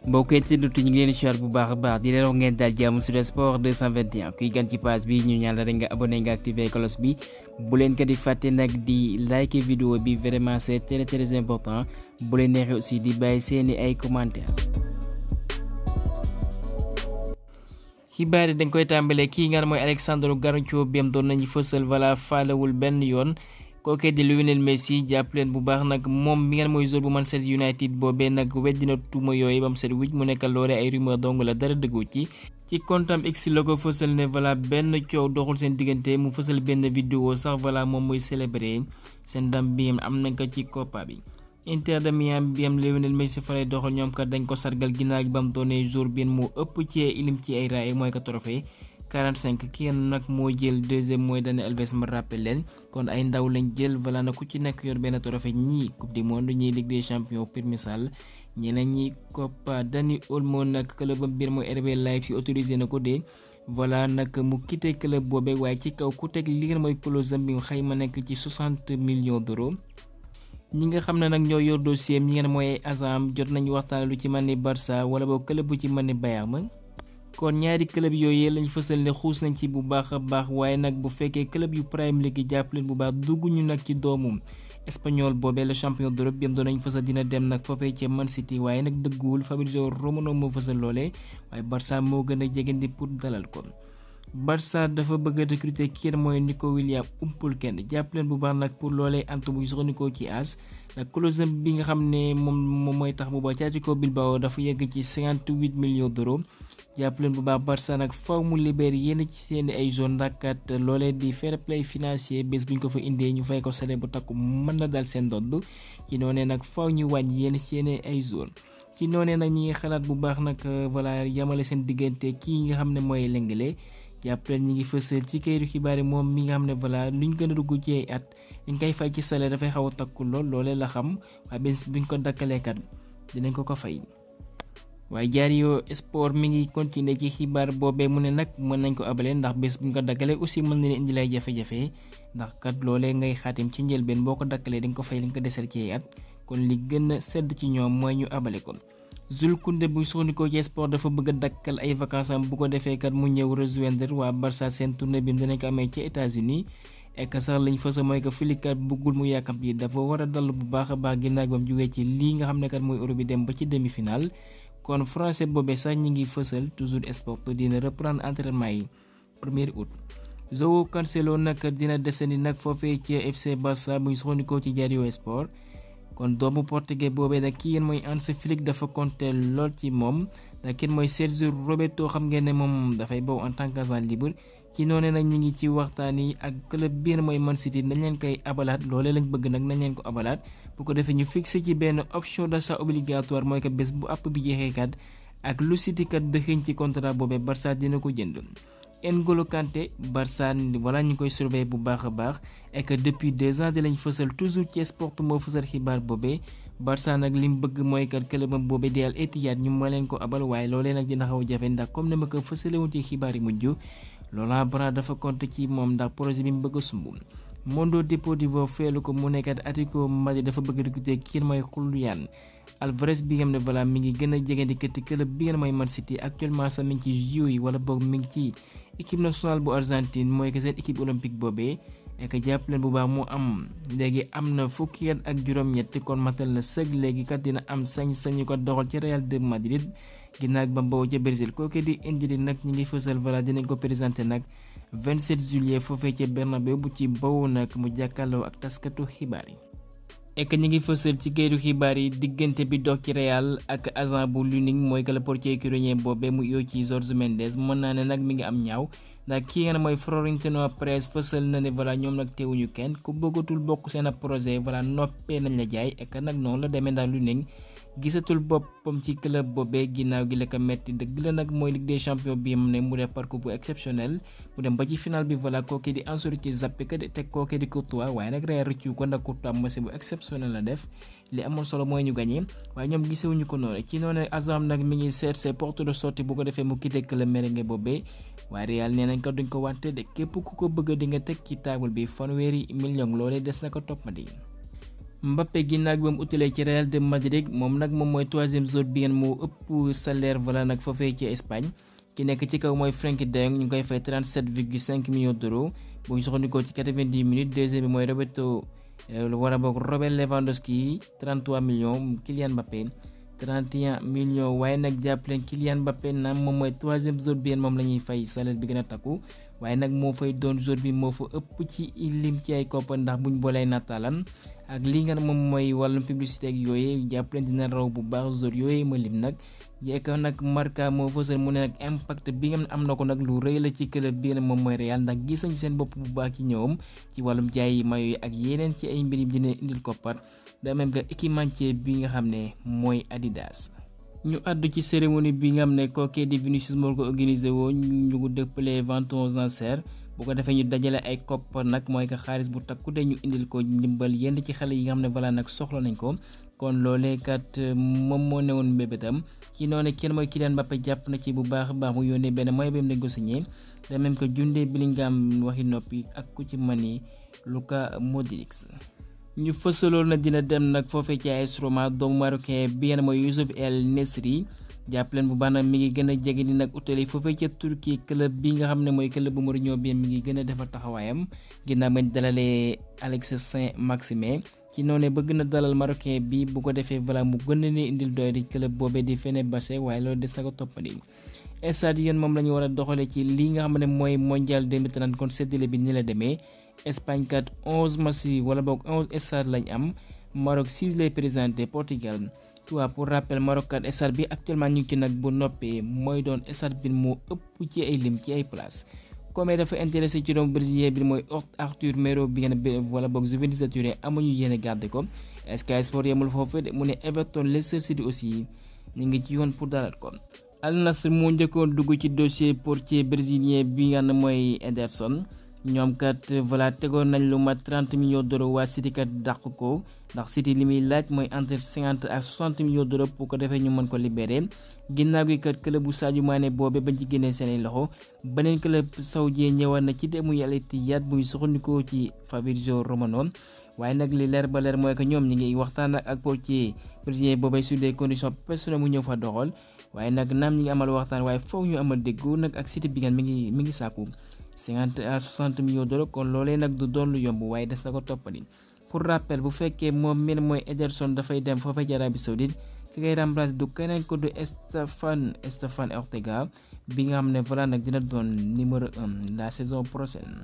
mbokk yi ñu ngi leen di siyaar bu baax a baax di leen wax ngeen daal jàmm sur sport 221 kuy gan ci page bi ñu ñaan la rek nga abonné nga activé cloche bi bu leen ko di fàtte nag di like vidéo bi vraiment c'est très important bu leen neexee aussi di bàyyi seeni ay commentaires. xibaar yi dañ koy tàmbalee kii nga xam mooy Alexandre Garnacho biem doon nañu fësal voilà faalewul benn yoon. kooke di Lionel Messi jàpp leen bu baax nag moom mi ngeen mooy joueur bu Manchester United boobee nag weddina tuuma yooyu ba mu set wicc mu nekkal loole ay rumeur dong la dara dëggu ci comptam X la ko fësal ne voilà benn coow doxul seen diggante mu fësal benn vidéo sax voilà moom mooy célébrer seen ndam bi am nañ ko ci Copa bi. Inter de Miami bi am Lionel Messi fa lay doxal ñoom kat dañ ko sargal ginnaaw gi ba mu doonee joueur bi moo ëpp ci ilim ci ay raay mooy ko trophée 45 kenn nag moo jël deuxième mooy Dani Alves ma rappel leen kon ay ndaw lañ jël voilà na ku ci nekk yor benn trophée ñii coupe du monde ñii ligue des champions pour misaal ñeneen ñi Copa. Dani Olmo nag clubam biir mooy RB Leipzig autorisé na ko de voilà nag mu quitté club boobee waaye ci kaw ku teg li ngeen mooy clause am bi xayma nekk ci 60 millions d'euros. ñi nga xam ne nag ñoo yor dossier ñi ngeen mooy agent jot nañu waxtaan lu ci mel ni Barça wala boog club bu ci mel ni Bayern. kon ñaari club yooyu lañ fësal ne xuus nañ ci bu baax a baax waaye nag bu fekkee club yu Premier League yi jàpp leen bu baax dugg ñu nag ci doomu espagnol boobee la champion d'Europe bi doon nañ fësal dina dem nag foofee ca Man City waaye nag dëgguwul Fabrizio Romano moo fësal loolee waaye Barça moo gën a jegandi pour dalal ko. Barça dafa bëgg a recruter kii mooy Nico Williams umpul kenn jàpp leen bu baax nag pour loolee antu bu soxnikoo ci AS nag clause bi nga xam ne moom mooy tax bu baax Athletic Bilbao dafa yegg ci 58 millions d'euros. jàpp leen bu baax Barça nag faw mu libéré yenn ci seen ay zone ndaxkat loolee di fair play financier bés bu ñu ko fa indee ñu fay ko salaire bu takku mën na dal seen dodd ci noonee nag faw ñu wàññi yenn ci seen ay zone ci noonee nag ñi ngi xalaat bu baax nag voilà yamale seen diggante kii nga xam ne mooy Lenglet jàpp leen ñi ngi fësal ci kayitu xibaar yi moom mi nga xam ne voilà luñ gën a dugg ci ay at liñ koy fay ci salaire dafay xaw a takku lool loolee la xam waaye bés buñ ko dakkaleekat dinañ ko fay. waaye Diario Sport mi ngi continuer ci xibaar boobee mu ne nag mën nañ ko abale ndax bés bu ñu ko dakkalee aussi mën na leen indi lay jafe-jafe ndax kat loolee ngay xaatim ci njëlbeen boo ko dakkalee di nga ko fay li nga ko desal ci at kon li gën a sedd ci ñoom mooy ñu abale ko. Jules Koundé bu soxnikoo ci sport dafa bëgg a dakkal ay vacances am bu ko defee kat mu ñëw rejoindre waa Barça seen tournée bi dinañ ko amee ci États-Unis ek sax lañ fësa mooy que filikat bëggul mu yàkkam yi dafa war a dal bu baax a baax ginnaaw ba mu jógee ci lii nga xam ne kat mooy Euro bi dem ba ci demi-finale. kon français boobee sax ñi ngi fësal toujours sport dina reprendre entraînement yi 1er août. João Cancelo nag dina desandi nag foofee ci FC Barça muy soxnikoo ci Diario Sport kon doomu portugais boobee nag ki yéen mooy Hans Flick dafa compter lool ci moom nag kenn mooy Sergio Roberto xam ngeen ne moom dafay bow en tant qu'agent libre ci noonu nag ñi ngi ci waxtaan yi ak club biir mooy Man City nañ leen koy abalaat loolee lañ bëgg nag nañ leen ko abalaat bu ko defee ñu fixé ci benn option d'achat obligatoire mooy que bés bu àpp bi jeexee kat ak lu City kat dëxëñ ci contrat boobee Barça dina ko jënd. N'Golo Kanté Barça wala ñu koy surveiller bu baax a baax et que depuis 2 ans di lañ fësal toujours ci sport moo fësal xibaar boobee Barça nag li mu bëgg mooy kat clubam boobee di Al Ittihad ñu ma leen ko abal waaye loolee nag dina xaw a jafe ndax comme ne ma ko fësale woon ci xibaar yi mujj Laurent Blanc dafa compter ci moom ndax projet bi mu bëgg a sumb. Mundo Deportivo feelu ko mu nekkat Atlético Madrid dafa bëgg recruter kii mooy Julián Alvarez bi nga xam ne voilà mi ngi gën a jege di këtt club bi nga mooy Man City actuellement sax mi ngi ci JO yi wala boog mi ngi ci équipe nationale bu Argentine mooy que seen équipe olympique boobee et que jàpp leen bu baax moo am léegi am na fukki at ak juróom-ñett kon matal na sëg léegi kat dina am sañ-sañu ko doxal ci Real de Madrid ginnaaw ba mboow ca Brésil kooku di indi nag ñi ngi fësal voilà dinañ ko présenté nag 27 juillet foofee ca Bernabéu bu ci boobu nag mu jàkkaarloo ak taskatu xibaar yi. ek ñi ngi fësal ci kayitu xibaar yi diggante bi dox ci Real ak agent bu Luning mooy que le portier ukrainien boobee mu yoo ci Jorge Mendes mën naa ne nag mi ngi am ñaaw ndax kii nga ne mooy Florentino Perez fësal na ne voilà ñoom nag teewuñu kenn ku bëggatul bokk seen projet voilà noppee nañ la jaay ek nag noonu la demee ndax Luning gisatul boppam ci club boobee ginnaaw gi la ko metti dëgg la nag mooy Ligue des champions bi mu ne mu def parcours bu exceptionnel mu dem ba ci final bi voilà kooku di Ansu Fati zappé ko de teg kooku di Courtois waaye nag Real rëccu ko ndax Courtois match bu exceptionnel la def li amoon solo mooy ñu gagné waaye ñoom gisewuñu ko noonu ci noonu agent nag mi ngi seet ses portes de sortie bu ko defee mu quitté club merengue boobee waaye Real nee nañ ko duñ ko wante de képp ku ko bëgg di nga teg ci table bi fanweeri million loolee des na ko toppandi. Mbappé ginnaaw ba mu utalee ci Real de Madrid moom nag moom mooy 3e joueur bi ngeen moo ëpp salaire voilà nag foofee ci Espagne ki nekk ci kaw mooy Frenkie de Jong ñu ngi koy fay 37,5 millions d'euros bu ñu soxandikoo ci 90 minutes. deuxième bi mooy Robert Lewandowski 33 millions. Kylian Mbappé 31 millions. waaye nag jàpp leen Kylian Mbappé naam moom mooy 3e joueur bi ngeen moom la ñuy fay salaire bi gën a takku waaye nag moo fay doon joueur bi moo fa ëpp ci lim ci ay koppar ndax buñ boolee nataalam ak li nga moom mooy wàllum publicité ak yooyu jàpp leen dina raw bu baax joueur yooyu ma lim nag. jeeka nag Marca moo fësal mu ne nag impact bi nga am na ko nag lu rëy la ci club bi nga moom mooy Real ndax gis nañ seen bopp bu baax ci ñëwam ci wàllum jaay mayo yi ak yeneen ci ay mbir yi dina indil koppar da même que équipementier bi nga xam ne mooy Adidas. ñu àddu ci cérémonie bi nga xam ne kookee di Vinicius moo ko organisé woo ñu ko dëppalee vente aux enchères bu ko defee ñu dajale ay koppar nag mooy que xaalis bu takku de ñu indil ko ndimbal yenn ci xale yi nga xam ne voilà nag soxla nañ ko kon loolee kat moom moo newoon mbébétam ci noonu kenn mooy Kylian Mbappé jàpp na ci bu baax a baax mu yónnee benn mooy ba mu dañ ko signé de même que Jude Bellingham waxi noppi ak ku ci mani Luka Modric. ñu fësaloon na dina dem nag foofee ci AS Roma doomu marocain bi ngeen mooy Youssouf El Nesri jàpp leen bu baax nag mi ngi gën a jege ni nag utali foofee ca Turquie club bi nga xam ne mooy club bu Mourinho bi mi ngi gën a defar taxawaayam ginnaaw bañ dalalee Alexis Saint-Maximin ci noonu bëgg na dalal marocain bi bu ko defee voilà mu gën a ne indil doy di club boobee di Fenerbahçe waaye loolu des na ko toppandi. stade yéen moom la ñu war a doxalee ci li nga xam ne mooy mondial 2030 kon séddale bi ni la demee Espagne kat 11 match wala boog 11 stade lañ am Maroc 6 lay présenté Portugal 3 pour rappel Maroc kat stade bi actuellement ñu ngi ci nag bu noppee mooy doon stade bi moo ëpp ci ay lim ci ay place comme dafa intéressé ci doomu brésilien bi mooy Arthur Melo bi ngeen wala boog Juventus de Turin amuñu yéene garder ko Sky Sport yemul foofu de mu ne Everton Leicester City aussi ñu ngi ci yoon pour dalal ko. Al Nassr moo njëkkoon dugg ci dossier portier brésilien bi nga xam ne mooy Ederson ñoom kat voilà tegoon nañ lu mat 30 millions d'euros waa City kat dàq ko ndax City li muy laaj mooy entre 50 ak 60 millions d'euros pour ko defee ñu mën ko libérer ginnaaw gi kat club bu Sadio Mané boobee bañ ci génnee seen loxo beneen club saoudien ñëwaat na ci demu Al Ittihad muy soxandikoo ci Fabrizio Romano waaye nag li leer ba leer mooy que ñoom ñi ngi waxtaan ak portier brésilien boobee sur des conditions personnelles mu ñëw fa doxal waaye nag naam ñi ngi amal waxtaan waaye foog ñu amal déggoo nag ak City bi ngeen mi ngi sàkku 50 à 60 millions d'euros kon loolee nag du doon lu yomb waaye des na ko toppandi. pour rappel bu fekkee moom mel mooy Ederson dafay dem foofee ci Arabie Saoudite ki ngay remplacer du keneen ko du Stéphane Ortega bi nga xam ne voilà nag dina doon numéro 1 la saison prochaine.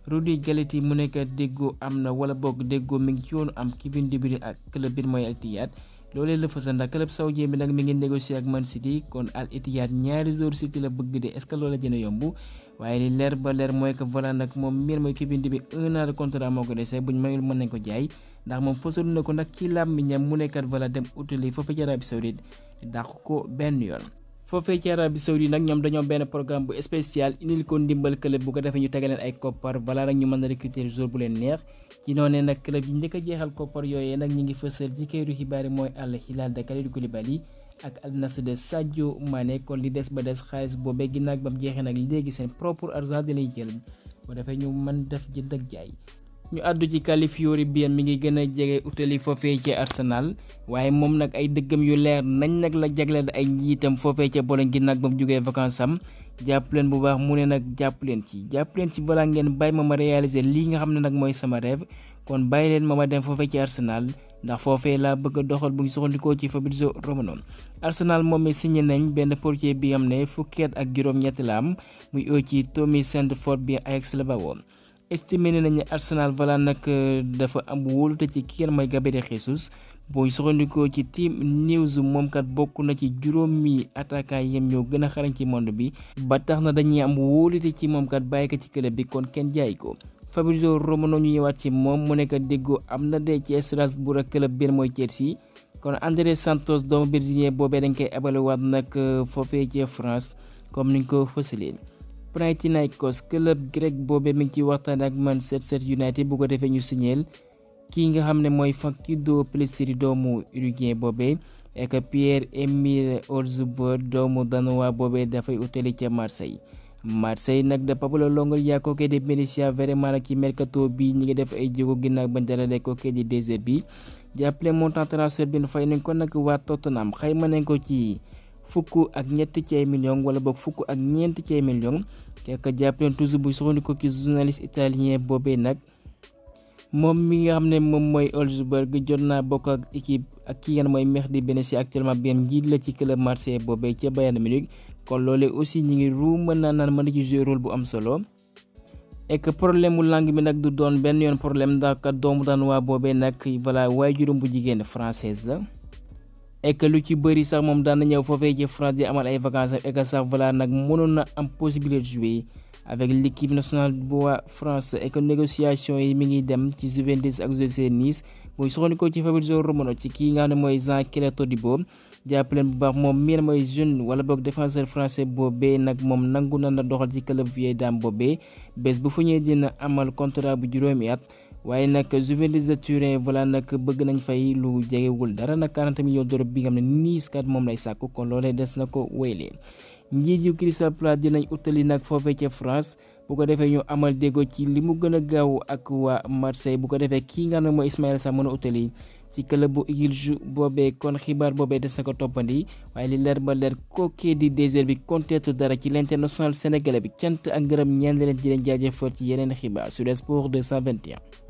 Rudy Galati mu nekk déggoo am na wala boog déggoo mi ngi ci yoonu am Kevin De Bruyne ak club bi mooy Al Ittihad loolee la fa ndax club saoudien bi nag mi ngi négocier ak Man City kon Al Ittihad ñaari joueurs City la bëgg de est-ce que loola dina yomb waaye li leer ba leer mooy que voilà nag moom miir mooy Kevin De Bruyne 1 an de contrat moo ko dese buñ mayul mën nañ ko jaay ndax moom fësal na ko nag ci làmmiñam mu nekkat voilà dem utali foofu ci Arabie Saoudite dàq ko benn yoon. foofee ci Arabie Saoudite nag ñoom dañoo benn programme bu spécial indil ko ndimbal club bu ko defee ñu tegaleen ay koppar balaa nag ñu mën a recruter joueur bu leen neex ci noonee nag club yi njëkk a jeexal koppar yooyee nag ñi ngi fësal ci kayitu xibaar yi mooy Al Hilal de Kalidou Koulibaly ak Al Nassr de Sadio Mané kon li des ba des xaalis boobee ginnaaw ba mu jeexee nag léegi seen propre argent di lay jël bu defee ñu mën def jënd ak jaay. ñu àddu ci Calafiori bi mi ngi gën a jege utali foofee ci Arsenal waaye moom nag ay dëggam yu leer nañ nag la jagleel ay njiitam foofee ca Bologne ginnaaw ba mu jógee vacances am jàpp leen bu baax mu ne nag jàpp leen ci balaa ngeen bàyyi ma réaliser lii nga xam ne nag mooy sama rêve kon bàyyi leen ma dem foofee ci Arsenal ndax foofee laa bëgg a doxal bu ñu soxandikoo ci Fabrizio Romano. Arsenal moom mi signé nañ benn portier bi am ne fukki at ak juróom-ñett la am muy ci Tommy Sandford bi Ajax la bawoon. estimé nañu Arsenal voilà nag dafa am wóolute ci ki mooy Gabriel Jesus boo soxandikoo ci Team News moom kat bokk na ci juróomi attaquant yem ñoo gën a xarañ ci monde bi ba tax na dañuy am wóolute ci moom kat bàyyi ko ci club bi kon kenn jaay ko. Fabrizio Romano ñu ñëwaat ci moom mu nekk déggoo am na de ci Strasbourg ak club bi mooy Chelsea kon André Santos doomu brésilien boobee dañ koy abalewaat nag foofee ci France comme niñ ko fësalee. Panathinaikos club grec boobee mi ngi ciy waxtaan ak Manchester United bu ko defee ñu signeel kii nga xam ne mooy Francisco Pellissier doomu uruguayen boobee ak Pierre-Emile Hojbjerg doomu danois boobee dafay utali ca Marseille nag de Pablo Longoria kooke di Brescia vraiment nag ci mercato bi ñi ngi def ay jéego ginnaaw bañ dalalee kooke di désert bi jàppale montant transfert bi fay nañ ko nag waa Tottenham xayma nañ ko ci fukk ak ñett ci ay millions wala boog fukk ak ñeent ci ay millions kekk jàppale toujours bu soxandiko ci journaliste italien boobee nag moom mi nga xam ne moom mooy Wolfsburg jot naa bokk ak équipe ak ki ngeen mooy Mehdi Benassi actuellement benn njiit la ci club Marseille boobee ca Bayern Munich kon loolee aussi ñi ngi ruuma naan mën na ci jouer rôle bu am solo et que problème mu langue bi nag du doon benn yoon problème ndax kat doomu daan waa boobee nag voilà waaye juróom bu jigéen française la et que lu ci bëri sax moom daan na ñëw foofee ci France di amal ay vacances et que sax voilà nag mënoon na am possibilité de jouer avec l'équipe nationale bu waa France et que négociation yi mi ngi dem ci Juventus ak FC Nice muy soxandikoo ci Fabrizio Romano ci kii nga xam ne mooy Jean-Claude Todibo jàppaleen bu baax moom mii mooy jeune wala boog défenseur français boobee nag moom nangu na doxal ci club vieille dame boobee bés bu fu ñëwee dina amal contrat bu juróomi at waaye nag Juventus de Turin voilà nag bëgg nañ fay lu jegewul dara nag 40 millions d'euros bi nga xam ne Nice kat moom lay sàkku kon loolee des na ko wéylee njiit yu Crystal Palace dinañ utali nag foofee ca France bu ko defee ñu amal déggoo ci li mu gën a gaaw ak waa Marseille bu ko defee kii nga xam ne mooy Ismaïla Sarr mën a utali ci club bu Eagles boobee kon xibaar boobee des na ko toppandi waaye li leer ba leer kookee di désert bi konteetu dara ci l'international sénégalais bi cant ak ngërëm ñeen leen di leen jaajëfal ci yeneen xibaar sur le sport 221